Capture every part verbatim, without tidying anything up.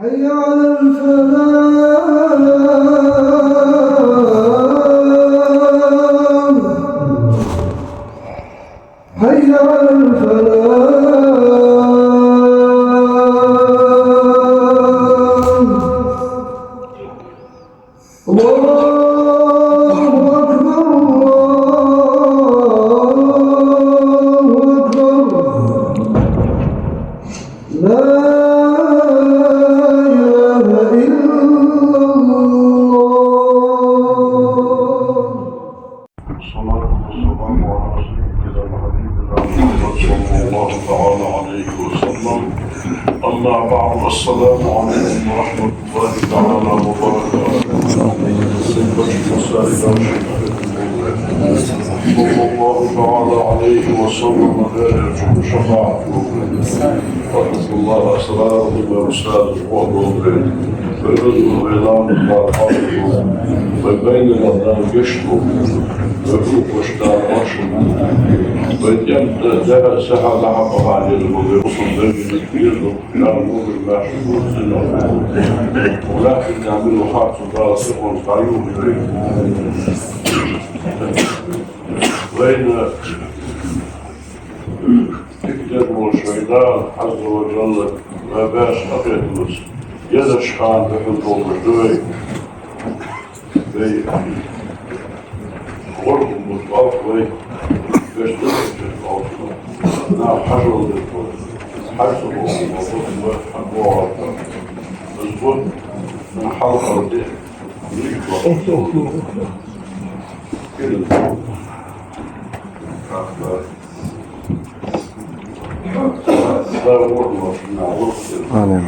حي على الفلاح. حي على الفلاح. الله أكبر، الله أكبر. لا إله إلا الله. والصلاة والسلام على سيدنا وحبيبنا محمد صلى الله تعالى عليه وسلم. أما بعد، السلام عليكم ورحمة الله تعالى وبركاته. صلى الله تعالى عليه وسلم. واتقوا الله أسراركم وأستاذ القرآن. Вай веза вай Дала, вай бейнара Дала гешт долда, вай гӀулакхашта Дала маршо долда, вай тӀема сахьа дахьа бахьа деза бола вай бусалба деррига беза, Дала мугӀар маьрша долда, зина долда. Валлахьи, Дала мила харцо Дала сихонца дӀаювхар вай. Вайна дика дергдолаш вай Дала Ӏазза ва Джалла, вай баьш къахетамца, езача хана духьал долаш да вай. Вай гӀоргун бутт балха вай, вешта духьал чура балха. Нах хьажол дергдолаш. Хьажа ца боху, боху, хьан боху. Из бутт хьалхара де, нийса боху. Амин.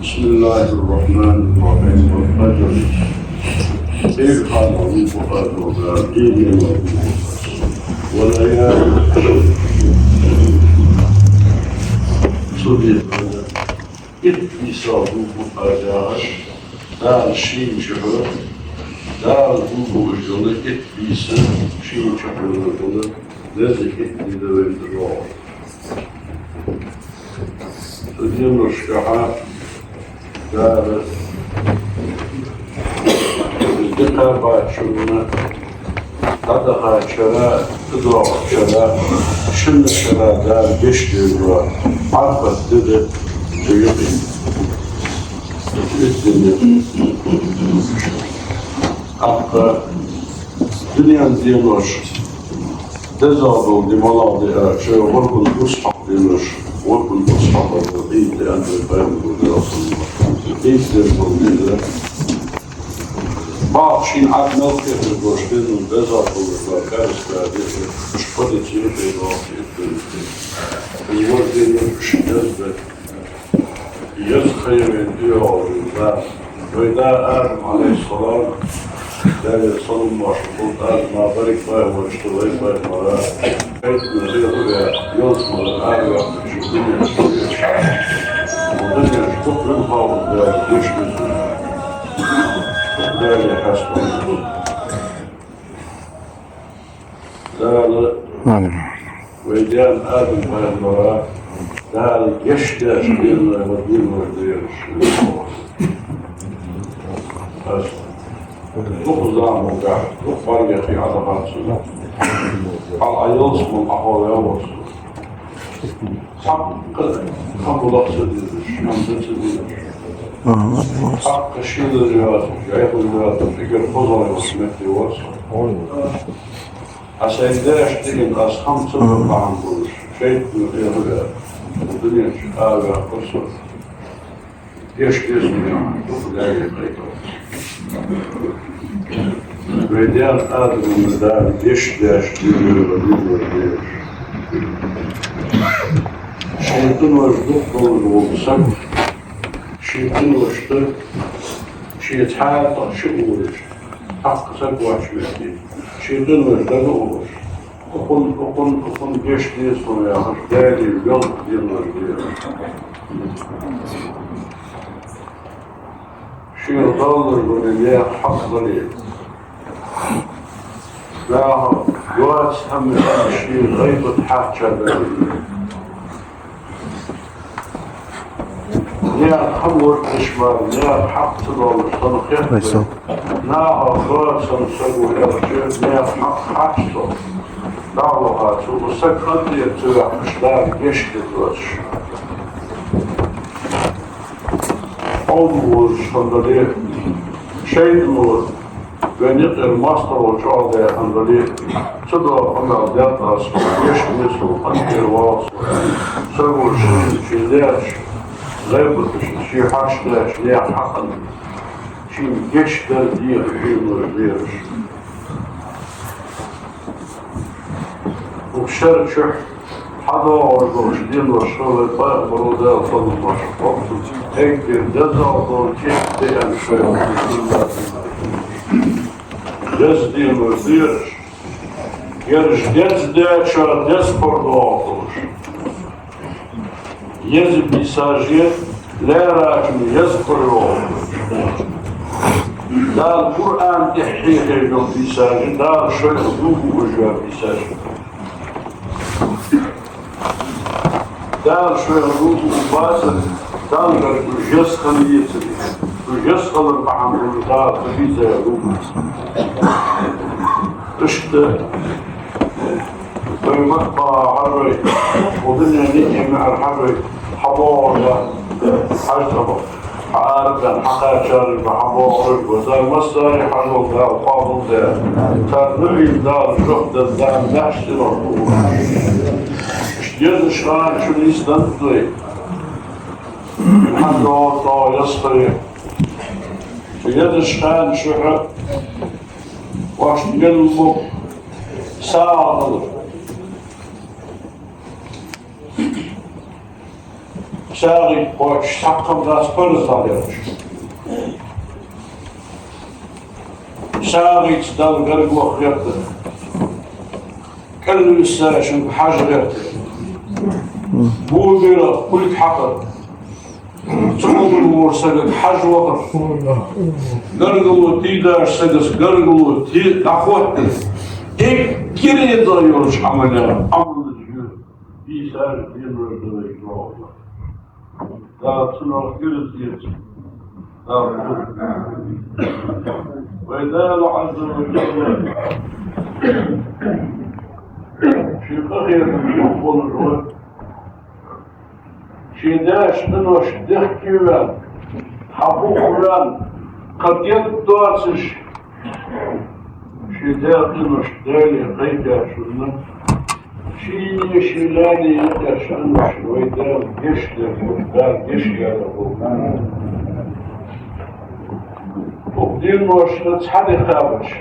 بسم الله الرحمن الرحيم. والفجر. Деррига хана ву Къуръан доагӀа, дийна ва. وليال عشر. Цу дийнахьа итт бийсал дувц Къуръан яхаш, Дала шийна чухьа, Дала дувцаш йола итт бийса шийна чухьа йола, деза итт ди да вайна тӀа доагӀар. Цу деношкахьа Дала дика бачунна дӀадахачара, тӀадоагӀачара, шин шера Дала гешт дергда, Ӏарфат ди да цу юкъе. Итт ди да. ТӀаккха дунен денош дезагӀа дола ди малагӀа да аьлча, гӀурбан урс хьакха денош, гӀурбан урс хьакха ди да, Ӏийд да аьннад пайхамара, Ӏийд дергдола ди да. Бакъ шийна Ӏад мел кхетар долаш, дезагӀа долаш дола, къаьстта деза, уж кхо ди ца юкъе доагӀа, итт ди. Из ворхӀ ди ши деза да. Еза ха я вайна тӀайоагӀаш йола. Вай да Адам, Ӏалайхи ссалам, Даьлера салам-моаршал хилда, Адама берригаш пайхамарашта вай пайхамар, шайтӀа хьехаваь, ялсмалера араваьккхача дунен чу везаш. Укх дунен чу дукха вилхавар Дала гешт деза. Дала хьаста Дала, амин, вай даьна Адам пайхамара Дала гешт деш денош ва, денош да ераш. Аз дукха заман гахь, дукха бӀаргех хьадахар цунна. Хьал Ӏа ялсмала Ӏоховшаваьв со. Цхьаккха хӀама лакха ца дезаш, хӀама ца дезаш. Цхьаккха шелар йоацаш, яхар йоацаш, эггара хозагӀа йола метте вар со. Аз сайна деш дигина аз хӀама ца деш бахьан долаш, шайтӀа хьехаваь, дунен чу араваьккхар со. Гешт деза вайна, дукха даьллера кхайкар. Вай даьна Адама Дала гешт деш, дийна ва, дийна ва, дийна. ШайтӀа нош дукха долаш вола саг, шайтӀа ношта ший цхьаькха ши уллаш, хьакха саг воацача метте, шайтӀа нош дага а уллаш. Укхун, укхун, укхун гешт деза хьона яхаш, Даьлага белха денош деза. Шийна доллар гуни наьха хьакъ дале. Наха доаца хӀама ший гӀайбат хьача дале. Наьха хӀама лорадеш мара, наьха хьакъ ца доллаш санна хетта. Наха доацаш санна саго хетача, наьха хьакъ хьача цо. ДӀа а ваха, цо саг къинтӀера ца ваьккхача, Дала гешт дергдоацаш. Къовла вожаш хинна дале, шайтӀано вайна юкъера моастагӀал чӀоагӀдаь хинна дале, цудухьа къамаьл даьд аз, гешт де со, къинтӀера воагӀа со. Саго ший, ший лаьраш, гӀайбаташ, ший хьоашта лаьраш, наьха хьакъан, шийна гешт дар дехар, шийна луш лераш. Укх шера чухь хьадоагӀаш долча деноша вай Пайхамара, Даьла салам-моаршал хилда цунна, эггара дезагӀа дола кепа да аьнна шоайла. Деза денош да ераш, ераш деза даьчоа деза кхор доагӀа долаш. Еза бийсаш я, лаьрачун еза кхор йоагӀа. Дала Къуръан тӀа хьехаеш йола бийсаш я, Дала шоайла дув буаш йола бийсаш я. Дала шоайла дув буаш бацар, Далла гарга уж еза хила езац. Уж еза хилар бахьан долаш Дала ца бийца йола дув буаш. Иштта вай Макка хьажой, укх дунен ниӀматах хьажой, хьабоагӀараш, хьажцӀа ба, хьаарабаьнна, хьакхаьчараш ба, хьабоагӀараш ба, цар массане хьажол Дала къоабалдолда. Цар дуӀайна Дала жоп далда, Дала маьрша синош тӀа. Иштта езаш хана шо нийсденнад вай. Хьажол тӀа еза хилар. Езаш хана шо хьа ваш мел лу сагӀа хилар. СагӀийта кхоачаш цхьаккха хӀама дац парз дӀалелаш. СагӀийца Далла гарга ваха гӀерта. КӀалвиссачунга хьажа гӀерта. Бувбира кулг хьакхар. Цу кулга вора сагага хьажа вахар. Гаргало тийдача сагаца гаргало ти-, дӀахоттар. Эггара дезагӀа йолча Ӏамалех Ӏамал еш йола бийсаш, денош да вай чӀоагӀа. Дала цунах ираз эца. Дала вай Дала Ӏазза ва Джалла ший къахетам чу болаш ва. Ший даьша къинош дехке ваьнна, хьабухваьнна, кхы дед доацаш, ший даь къинош Даьлага кхайкадаьчунна, шийна, ший лайна юкъерча къинош вай Дала гешт дергда, Дала гешт дергда. Укх деношка цхьа ди кхаьбача,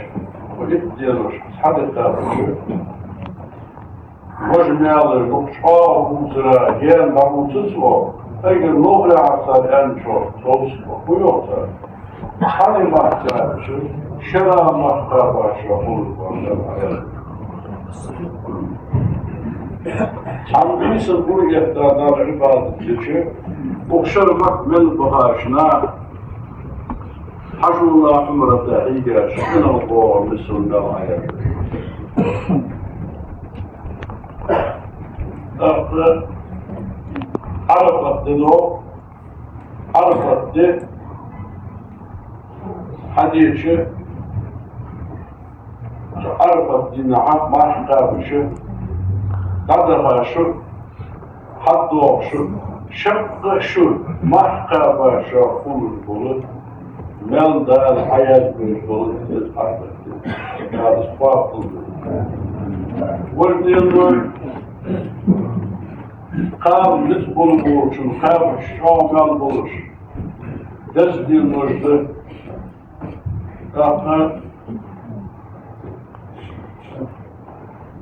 укх итт деношка цхьа ди кхаьбача, вож маьлаш дукха чӀоагӀа бувцар, гаьна дӀабувцац оаха, эггара новкъарча цар аьнначох совцаргба, фу йоах цар? Цхьа ди мах кхаьбача, шера мах кхаьбачоа хулаш ба. Цхьан бийсан гур этта Далла Ӏибадат дича, укх шера мах мел бахача наха хьажол Ӏумрата хьийгача, къинал боагӀа миссел мел Ӏаяр. ТӀаккха Ӏарафат ди да, Ӏарафат ди хьадеча, цу Ӏарафат дийнахьа марха кхаьбача, дӀадаха шо, хьадоагӀа шо, шаккха шо марха кхаьбачоа хулаш бола, мел Дала хьаязбеш бола из Ӏарафат ди. Дала из къоабалдолда. Вож денош, кхаба низ болаболчун кхаьбача чӀоагӀа мел болаш, деза денош да. ТӀаккха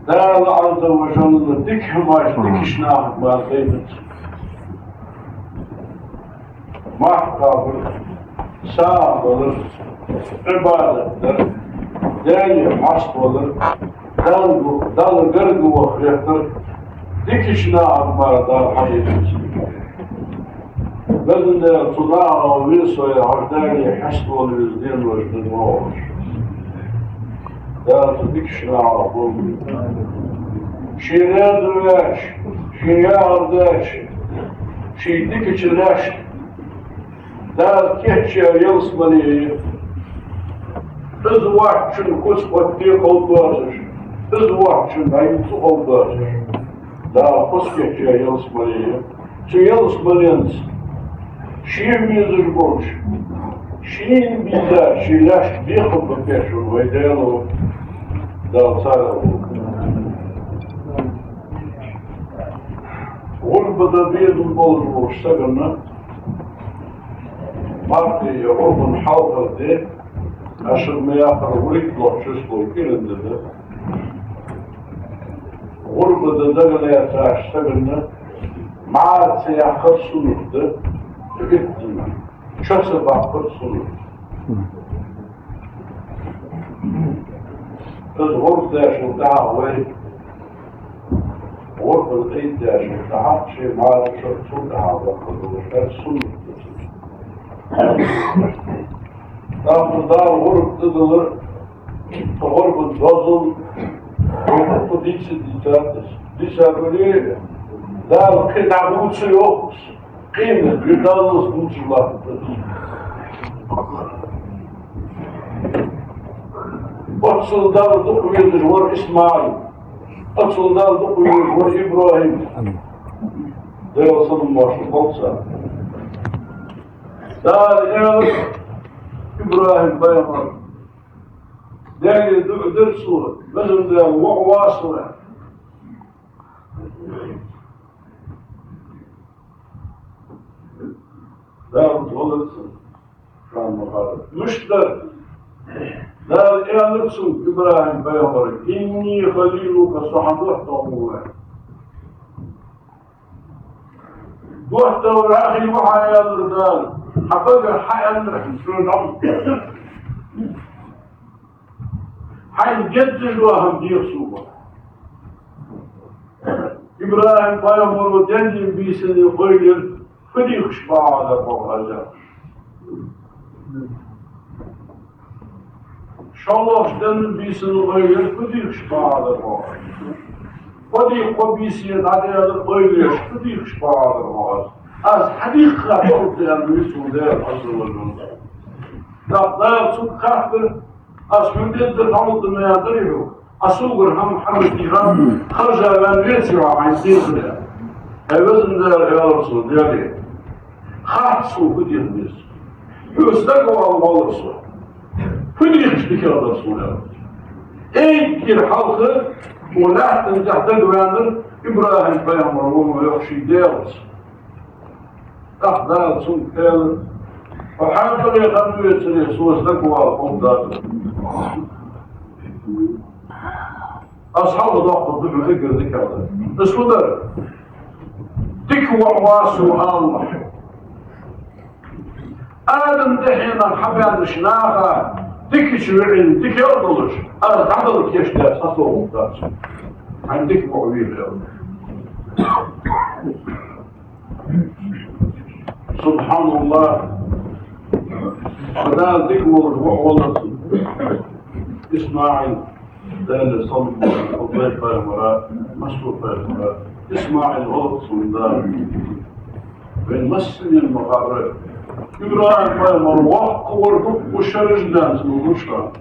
Дала Ӏазза ва Джалла дика хӀамаш дикача нахага мара дайнад. Марха кхабар, сагӀа далар, Ӏибадат дар, Даьлага хьаставалар, Далла, Далла гарга ваха гӀертар дикача нахага мара Дала хьадайнад. Везан Даьла, цу нахах весой хьажа, Даьла, хьаставала веза денош да вогӀуш. Дала цу дикача нахах болба. Ший раьза ваьча, ший яхар даьча, ший дикача лаьшта Дала кийчъяь ялсмале я. Из воацачун куц оттаде кховдадоацаш, из воацачун бӀарг цӀувоалдоацаш, Дала кхоачаш кийчъяь ялсмале я. Цу ялсмаленца шийна безаш болча, шийна безача ший лаьшта бекхам бе безаш вай Даьла, Дала царех волва. ГӀурба дан безам болаш волча сагана марте е гӀурбан хьалхара ди, ашар ма яххара, вурийтлагӀча число кӀиранди да. ГӀурба дан дага лаьцача сагана мӀара ца яккхар суннат да, хӀаьта чо ца баккхар суннат да. Из гӀурба даьчул тӀехьагӀа вай, гӀурба къайдадаьчул тӀехьагӀа ший мӀара чо цул тӀехьагӀа баккхар долаш хӀаьта суннат да. ТӀаккха Дала гӀурба тӀадиллар, тха гӀурбан дозал, гӀурба дийца дийцад из. Дийцад вале, Дала кхы дӀабувца йоах из. Къемат ди Даллас дувцаш латтаргда. Оццул Далла дукха везаш вар ИсмаӀил. Оццул Далла дукха везаш вар ИбрахӀим. Даьла салам-моаршал хилда царна. Дала аьлар ИбрахӀим пайхамарга: Даьлага дуӀа дир цо, Везан Даьла, воӀ ва со. Дала гӀо лар цунна, шоана ма харра. Мишта дар? Дала аьлар цунга, ИбрахӀим пайхамарга: إني خليلك, со хьа доттагӀа ва. ДоттагӀа вахий ва хьа, аьлар Дала, хьа багара хьааьннар хьона, сона дӀа. Хьайна геззаш дола хӀама деха сога. ИбрахӀим пайхамаро денна бийсанна ойла йир, фу дехаш багӀа дар хьогӀ аз. ШоллагӀча денна бийсанна ойла йир, фу дехаш багӀа дар хьогӀ. Кхо ди, кхо бийса дӀадаьлар, ойла еш, фу дехаш багӀа дар хьогӀ аз. Аз хьадийхка тохаргда аьнна висал Даьла, Ӏазза ва жалла. ТӀаккха Дала цунга хаьттар: Аз хьона дезар дӀалургда ма аьннадарий хьога? Ӏа согара хӀама, хӀама дийхар, хержа ваьнна веций хьо хьайна дезар? Ай, Везан Даьла, аьлар цо, Даьлага, хац сона, фу деха деза. Хьоца дагавала воаллар со. Фу дехаш дикагӀа дар сона, аьлар. Эггара хьалха укх лаьттан тӀа дагаваьннар ИбрахӀим пайхамар ва, йоах, ший Даьлаца. ТӀаккха Дала цунга аьлар: Хьо хьаькъале хинна вецаре, соца дагавала ховргдац. Аз хьалха доаккхаргда хьона эггара дикагӀа дар. Из фу дар? Дика воӀ ва со, ала. Адам дехьенах хьабаьннача наха дикача воӀа дикагӀа долаш, аз дӀадала кийчдаь сатохаргдац. Хьайна дика воӀ вийра, аьлар. СубхьаналлахӀ. Дала дика волаш воӀ валар цунна. ИсмаӀил, Даьла салам-моаршал хилда пайхамара, массо а пайхамара, ИсмаӀил валар цунна Дала. Вайна массанена ма харра, ИбрахӀим пайхамар воккха вар, дукха шераш даьнна ца луш ва.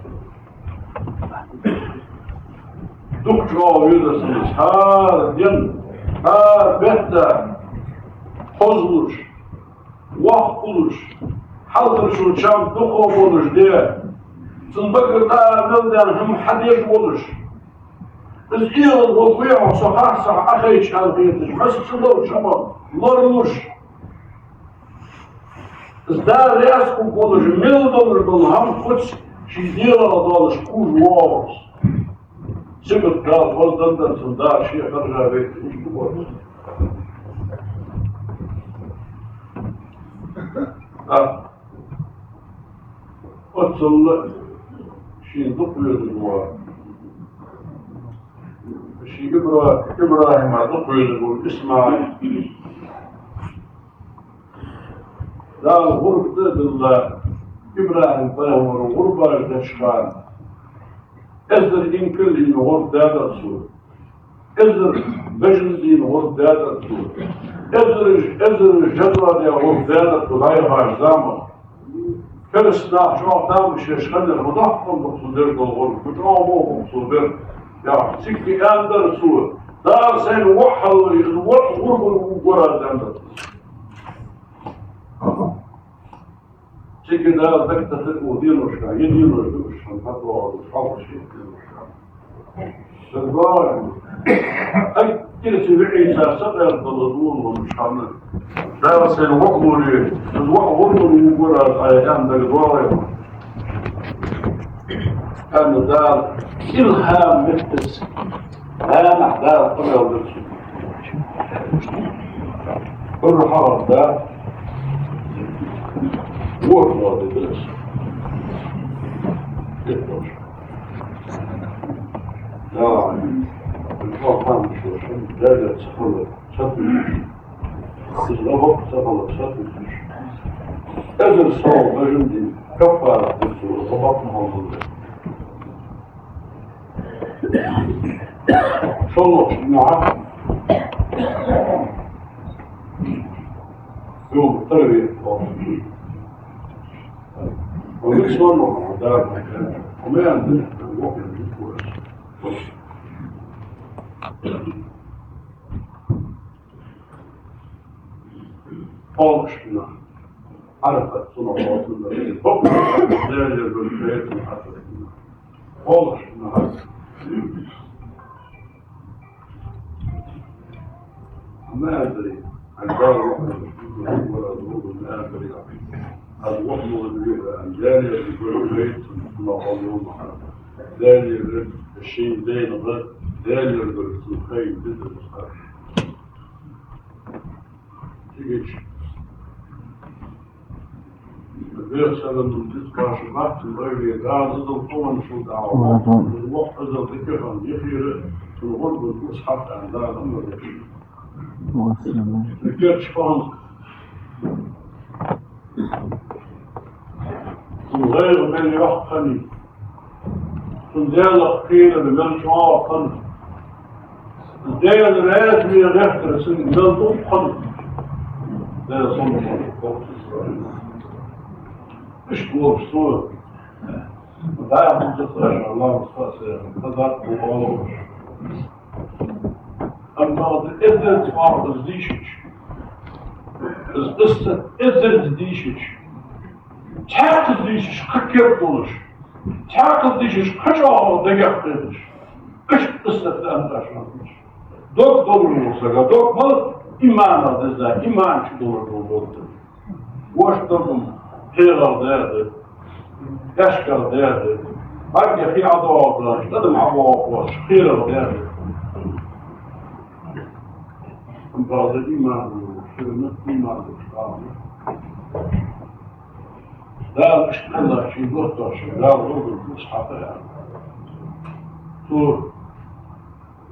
Дукха чӀоагӀа везар цунна из, хӀара ден, хӀара бетта хозлуш, воккха хулаш, хьалхарчун чам дукха болаш де, цун багара тӀа мел даьнна хӀама хьадеш волаш. Из эгӀаз ва хьо, со харцахьа Ӏохайча аьнна хеташ, хьаьса ца долча хӀамах лоралуш. Из Дала раьза хургволаш, мел долаш дола хӀама кхоачаш, ший дегӀах долаш кхувш воагӀаш. Сибат Дала хоза дан цунна, Дала шийна хержа вайта уж ду. А, оццул шийна дукха везаш вола, ший Ибра-, ИбрахӀима дукха везаш вола ИсмаӀил. Дала гӀурба тӀадилла, ИбрахӀим пайхамара гӀурбаш деча хана, эзар инкал йийна гӀурба даьдар цо, эзар бежан дийна гӀурба даьдар цо, эзараш, эзараш жа доадаь гӀурба даьдар цо дӀаяхача заман. Кераста наха чӀоагӀа тамаш еш хиннар, ма доккха хӀама да цо дергдола гӀурба, ма чӀоагӀа воккха хӀама да цо дер. Яхаш, цига аьннадар цо: «Дала сайна воӀ хьаллой, из воӀ гӀурбана вугаргвац», аьннадар цо. Цига Дала дагатохар укх деношка, е денош да уж, хӀанз хьатӀадоагӀаш, хьалхашка деношка. Ца доагӀа. Ай, кӀира ца виӀийца сакъердала дувла ванаш хьанна. Дала сайна воӀ лорий, из воӀ гӀурбана вугаргвац, аьнна дагадоагӀий? Аьнна Дала илхӀам меттаца. Нанахьа Дала къамаьл даьд цунна. Ура хьалха да. Вот, вот, это. Это тоже. Да. Пришёл там ещё, что ли? Да, да, психолог. Сейчас ты. Ты же работу психолог, сейчас ты. Эзар сов бежан дийна каффарат да цо, гӀурба хьаллой. ШоллагӀча дийнахьа йома тарвих хул. Ва мисал ма да, ва ма ян да, ва ма ян да. КхоалагӀча дийнахьа Ӏарафат цунах хьоахаденна. Бакъда, Даьлагара хетар Ӏарафат дийнахьа. КхоалагӀча дийнахьа. Ма аьннадарий, хьай Дала вахана, вахана, ма аьннадарий. Аз вахана веза, Даьлагара хетар цунах хьоахаденна. Даьлагара шийна дайна гӀа, Даьлагара цунна хайна дезар. Цигача Бехсалам дицбаша бахтун вайве Дала дол къаман шул дӀа. Мгм. Вокх азал дикахан, яхира, цун гӀурбан ус хьакъан Дала амр деш. Вассалам. Керча фан. Цун гӀайгӀа мел йоккха хиннай. Цун Даьлах кхерар мел чӀоагӀа хиннад. Даьла раьза ве гӀертар цунга мел дукха хиннад. Даьла салам хилда цунна. Иштта волаш цо. ДӀа хӀама ца хьажа, Аллахӏа схьа а сехьа, хаза а бу оалаш. Амма из эзарза вахар из дийшача, из къиссат эзарза дийшача, цхьаькхаза дийшача кхы керда долаш, цхьаькхаза дийшача кхы чӀоагӀа дагех кхеташ, иштта къиссат да амташ ван. Дог долаш вола сага, дог мала иманах деза, иман чу долаш вола дог да. Вошта дог-м пхьегӀа даь да, аьшка даь да, бӀаргех хий ӀодоагӀаргдоацаш, тӀадам ӀобоагӀаргбоацаш, кхерар даь да. Амма бакъда иман, ширна иман да. Дала иштта аьнна, ший доттагӀа, ший Дала гӀурбан ус хьакха аьнна. Цо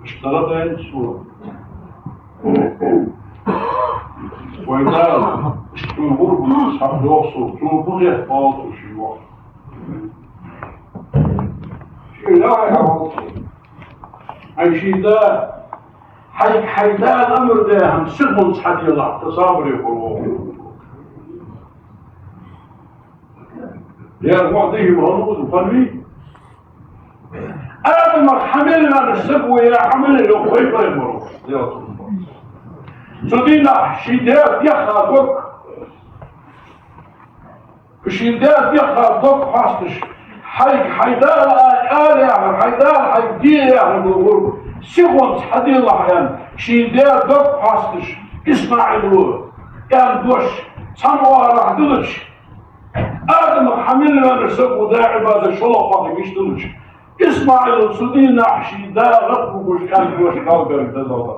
Иштта ладайна цо. Вай Дала, иштта цун гӀурбан ус хьакха йоах цо, цо бухе оал цо ший воӀа. Ший лаьхьа оал цо. Хьай ший да, хьайга хьай Дала амр даь хӀама сихонца хьаделахь, тха сабаре хургва. Ер воӀ дийхьа ваха ва, хӀана вий? Адамах хьа мел ваьннача саго яь хьа мел йоах вай пайхамара, Даьла салам хилда цунна. Цу дийнахьа ший даь дехха дог, ший даь дехха дог хьоасташ, хьайга хьай Дала ала яхар, хьай Дала хьайга де яхар дола гӀурба сихонца хьаделахь аьнна, ший даь дог хьоасташ, ИсмаӀила аьнна дош цхьан оагӀорахьа дилча, Адамах хьа мел ваьннача саго даь Ӏибадат шоллагӀа хьокхаргйолаш хилча, ИсмаӀила цу дийнахьа ший да гӀадвугаш аьнна дош кхалгарга дазалда.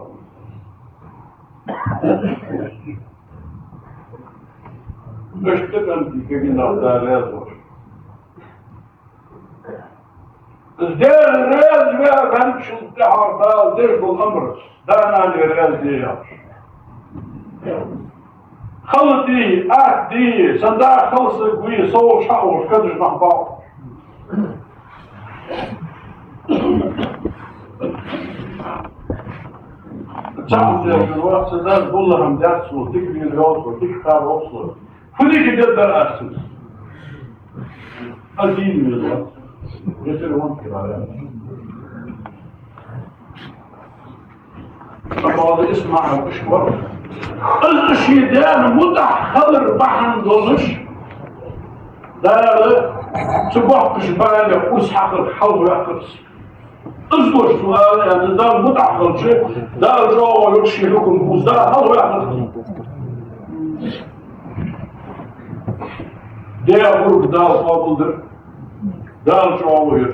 Иштта кӀантий кагий нах Дала раьза волаш. Из Даьла раьза ваь ваьнначул тӀехьагӀа Дала деш бола амр, да-нана раьза де яхаш. Хала дий, атта дий, сенна да хала саг вий, со волча хьа а волаш, кадаш нах бакъ. Цхьа хӀама дергда вац, са дас булла хӀама дац сона, дика вийна йоал со, дика кхаьба йоал со. Фу дика дергдар аз цунна? Аз дийна веза вац. Гетер вон кирая. Амма Исмаил ишкор. Из ший даьна мутӀахьа хилар бахьан долаш, Дала цу боккхача балех урс хьакхар хьалваьккхар из. Из дош цу ала аьнна, Дала мутӀахьа хилча, Дала чӀоагӀо йоах ший хьукам бувза, Дала хьалваьккхар. Даь гӀурба Дала къоабалдир. Дала чӀоагӀо йир.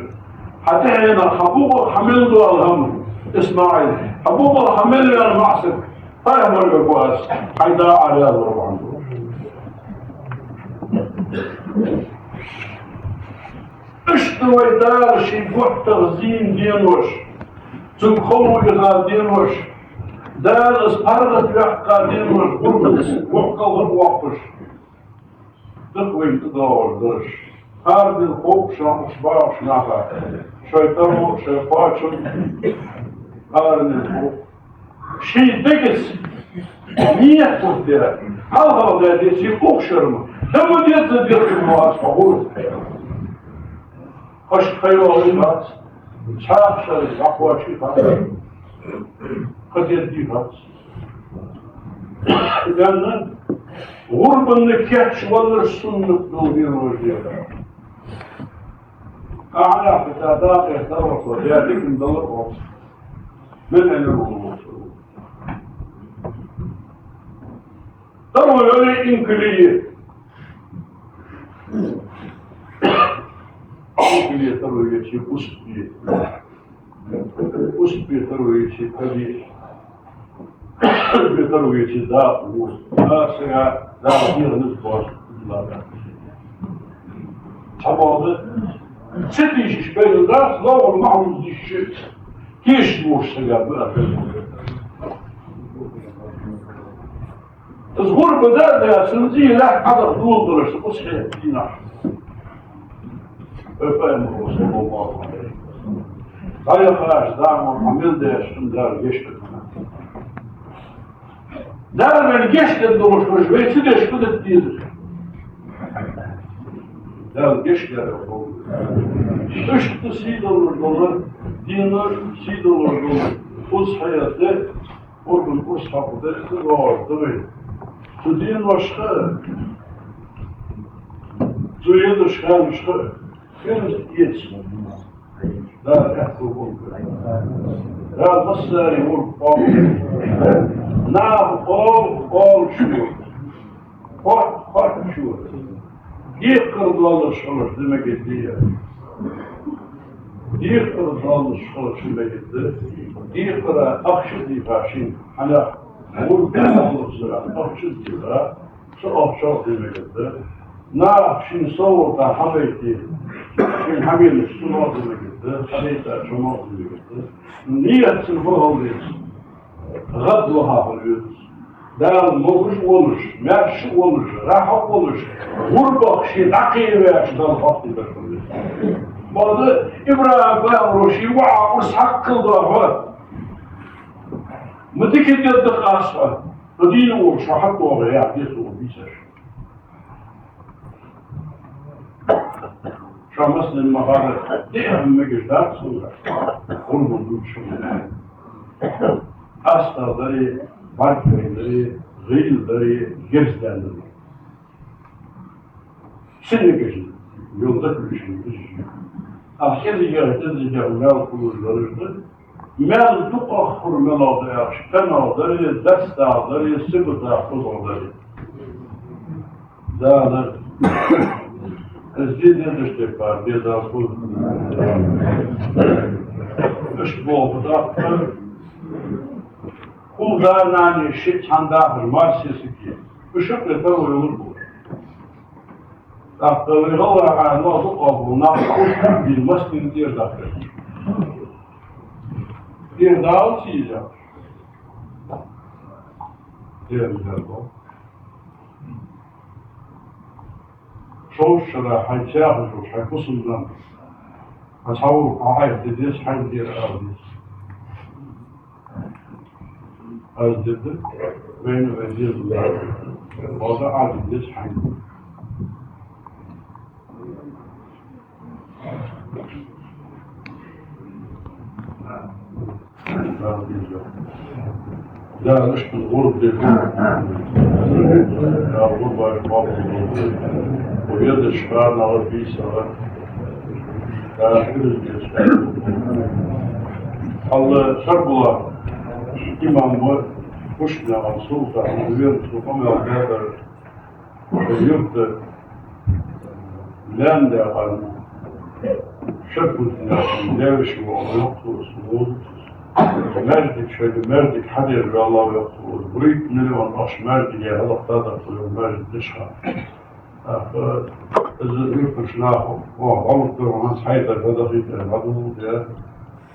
Хьа тӀехьенах, хьа букъах хьа мел дола хӀама, Исмаил, хьа букъах хьа мел йола маӀсаг, пайхамар вар аз, хьай да Ӏарел вар ван. Иштта вай Дала ший готтах зийна денош, цунга хало яха денош, Дала из паргӀатваьккха денош, гӀурбанца воккхал гӀурба воаккхаш. Дукха вайна тӀадоагӀаш дараш. Хардил ховш шоана укх багӀача наха, шоай таро, шоай кхоачам, хардил хов. Ший дегаца нийят хургда, хьалхагӀа даь деций укх шера ма, да ма деза деза ма аз хьо гӀур. Хаш хайвал вац, цхьаькха шера дӀакхоачий хац, кхы дедий хац. Даьнна, гӀурбанна кийчвалар суннат дола вер вождех. Ахьа нах ца дакъа тӀа вахо, я дикан далар оц. Мел аьнна ву. Таро йоле инкале. Инкале таро йичи успи. Успи таро йичи кади. Успи таро йичи да. Аса я да, дирнус бос. Цхьа боху, ца тийшаш бейла дац, ловра махьмуз дийшача, тийшаш вуш сага бу аьнна. Из гӀурба дар да, цун зий лаьтта Ӏадах доладелаш, укх хьехача дийнахьа. Вай Пайхамара, саллаллахӀу Ӏалайхи ва саллам, дӀаяхача заман хьа мел деш, цунна Дала гешт дергда. Дала вайна гешт дергдолаш хилча, вай ца деш фу де деза? Дала гешт дергдолаш. Иштта сий долаш дола дийнахьа, сий долаш дола узхьията, гӀурбан урс хьакха де, ца доагӀаш да вай. Цу дийнашка, цу езача ханашка, фирст эца. Дала аьттув болба. Дала массане гӀурба къоабалдолда. Наха къоал, къоалаш йола, хотта, хотташ йола, декхар долаш хилар де мегаргда. Декхар долаш хилар де мегаргда. Декхара ахча дийха шийна, хьанах гӀурба къоалаш зара ахча дийха. Цу ахчах де мегаргда. Наха шийна совгӀата хьабайта, шийна хьабеннача цунах де мегаргда, хьадайтача цунах де мегаргда. Нийят цун фу хила деза? ГӀадваха хила веза. Дала могаш волаш, маьрша волаш, рахьа волаш, гӀурбах ше дӀакхийна ваьча Далла хьакъ деш хила веза. Бакъда ИбрахӀим пайхамара ший воӀа урс хьакхалда хьо. Ма дика дергда-кх аз хьа. Хьо дийна волаш, хьо хьатӀадоагӀа, яхь, децо бийцаш. Шоана массанена ма харра, дехьа мегаш дац сога гӀурбан дувцаш хӀама. АстагӀа даре, бӀаргагой даре, гӀийла даре, герз даьнна даре. Сенна гешт йолда кхуьйшин гешт? Ахь кӀезигагӀа, кӀезигагӀа маьл хулаш лараш да. Маьл дукхагӀа хургда мел да аьлча, кӀезигагӀа даре, дастагӀа даре, сибатагӀа, кхозагӀа даре. Дала, аз де дезаш тайпара деза хул. Иштта боху даккха. Хул да-нана шиъ цхьана дахар марсесаги. Уж шаккхе таро йолаш бу. ТӀаккха вай гӀалгӀай хьан ма дукъагӀбу нах хӀуттур дин массанена тӀера даккха. ТӀера дала ца йиза. ТӀера дала. Шовзткъа шера хьайна цхьа хьажа, хьай бусалба нанас хьа цхьа вур хьа Ӏайха де деза, хьайна дера ала деза. Аз дергда, вайна вай деза. Хьо да Ӏа де деза хьайна. Дала иштта гӀурба дерг, Дала гӀурбаш къоабал дойла. Укх веддача ханагӀа, бийсагӀа Дала хьираз деза. Хьалла Шарбулах имам ва, Пушкинагара султан, венцу къамаьл даьдар. Юрта лаьнна декъан шаббутнехь леваш ваха йоккхалуш вузу. Маьждиг шайга, маьждиг хьадеш ваьлла йоккхалуш. Вурийтта миллион ахча маьждиге хьалхатадаккхалуш маьждиг дешха. ТӀаккха из юртарча наха, о, гӀалат дар хӀанз хьайдар хӀадахийтар хьадувлу де.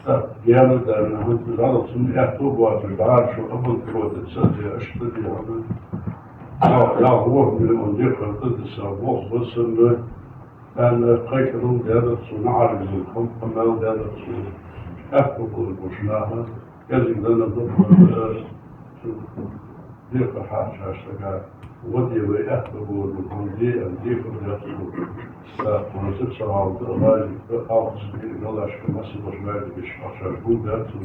ТӀаккха гена дар хӀанз из гӀалат сунна аьттув боацаш, дӀара шу обанкротиться де, аштта де хьона. Ялх, ялх миллион дирхам тӀадисса болх ба санна, аьнна, кхайкарал даьдар цо, наӀарга хӀама, къамаьл даьдар цо. Аьттув болаш болча наха кӀезига данна дукха, э, цу дирхам хьарчаш сага, ваде вай аьттув болаш бола хӀама де аьнна, дехар даьд цо. ТӀаккха хӀанз ца гӀалат, гӀалат де, алхас де, галашка, масса болча маьждигашка ахчаш гулдаьд цо.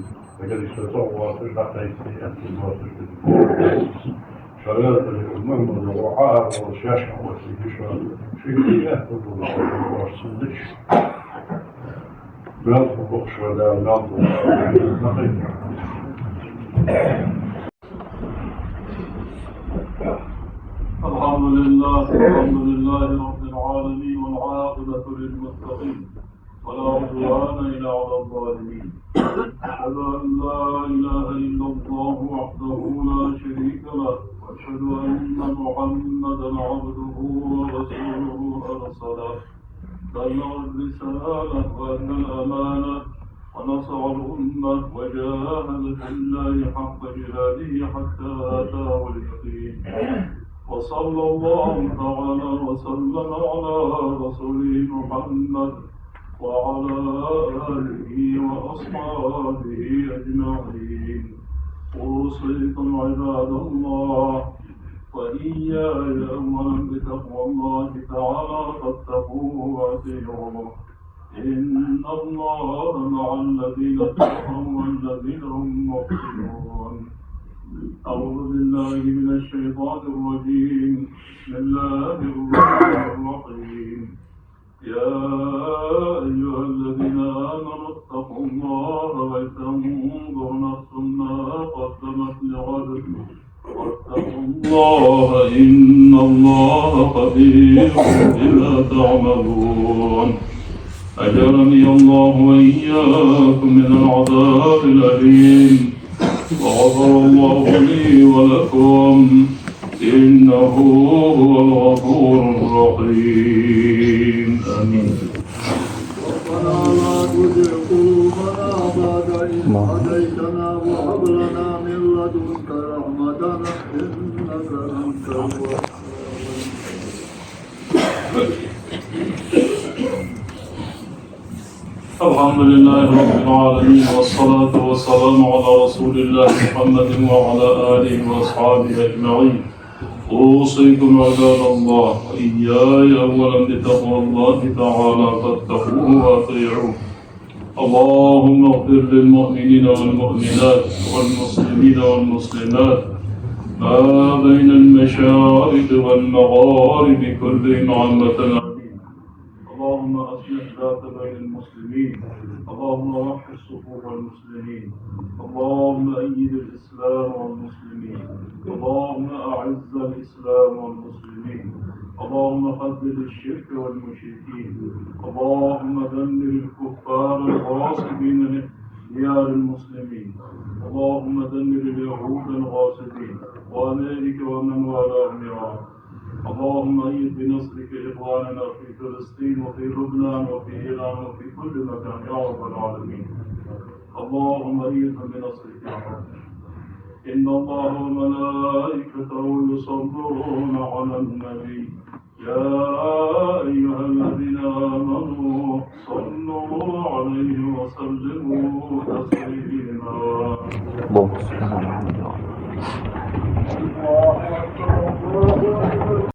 Эгер иштта цхьа гӀалат даккхайта, аьттув боацаш дерг. Шариатаца Мухьаммада гӀо Ӏа ара волаш шаьш хьаоттаде йиш йолаш, шийга аьттув болаш хӀама оаш цунна дича, мел фу бохуш ва Дала, мел фу бохуш ва Дала. الحمد لله، الحمد لله رب العالمين، والعاقبة للمتقين، ولا عدوان إلا على الظالمين. أشهد أن لا إله إلا الله وحده لا شريك له، وأشهد أن محمدا عبده ورسوله أرسله، بلغ الرسالة وأدى الأمانة ونصح الأمة وجاهد في الله حق جهاده حتى أتاه اليقين. وصلى الله تعالى وسلم على رسوله محمد وعلى آله وأصحابه أجمعين. أوصيكم عباد الله وإياي أولا بتقوى الله تعالى فاتقوه وأطيعوه. إن الله مع الذين اتقوا والذين هم محسنون. أعوذ بالله من الشيطان الرجيم. بسم الله الرحمن الرحيم. يا أيها الذين آمنوا اتقوا الله ولتنظر نفس ما قدمت لغد واتقوا الله إن الله خبير بما تعملون. أجارني الله وإياكم من العذاب الأليم. وغفر الله لي ولكم إنه هو الغفور الرحيم. آمين. ربنا لا تزغ قلوبنا بعد إذ هديتنا وهب لنا من لدنك رحمة إنك أنت الوهاب. الحمد لله رب العالمين، والصلاة والسلام على رسول الله محمد وعلى آله وأصحابه أجمعين. أوصيكم عباد الله وإياي أولا بتقوى الله تعالى فاتقوه وأطيعوه. اللهم اغفر للمؤمنين والمؤمنات والمسلمين والمسلمات ما بين المشارق والمغارب كلهم عامة آمين. اللهم أصلح ذات بين المسلمين. اللهم وحد صفوف المسلمين. اللهم أيد الإسلام والمسلمين. اللهم أعز الإسلام والمسلمين. اللهم خذل الشرك والمشركين. اللهم دمر الكفار الغاصبين لديار المسلمين. اللهم دمر اليهود الغاصبين وأمريكا ومن والاهم يا رب. اللهم أيد بنصرك إخواننا في فلسطين وفي لبنان وفي إيران وفي كل مكان يا رب العالمين. اللهم أيدهم بنصرك يا رب. إن الله وملائكته يصلون على النبي. يا صلوا عليه وسلموا تسليما. Бо.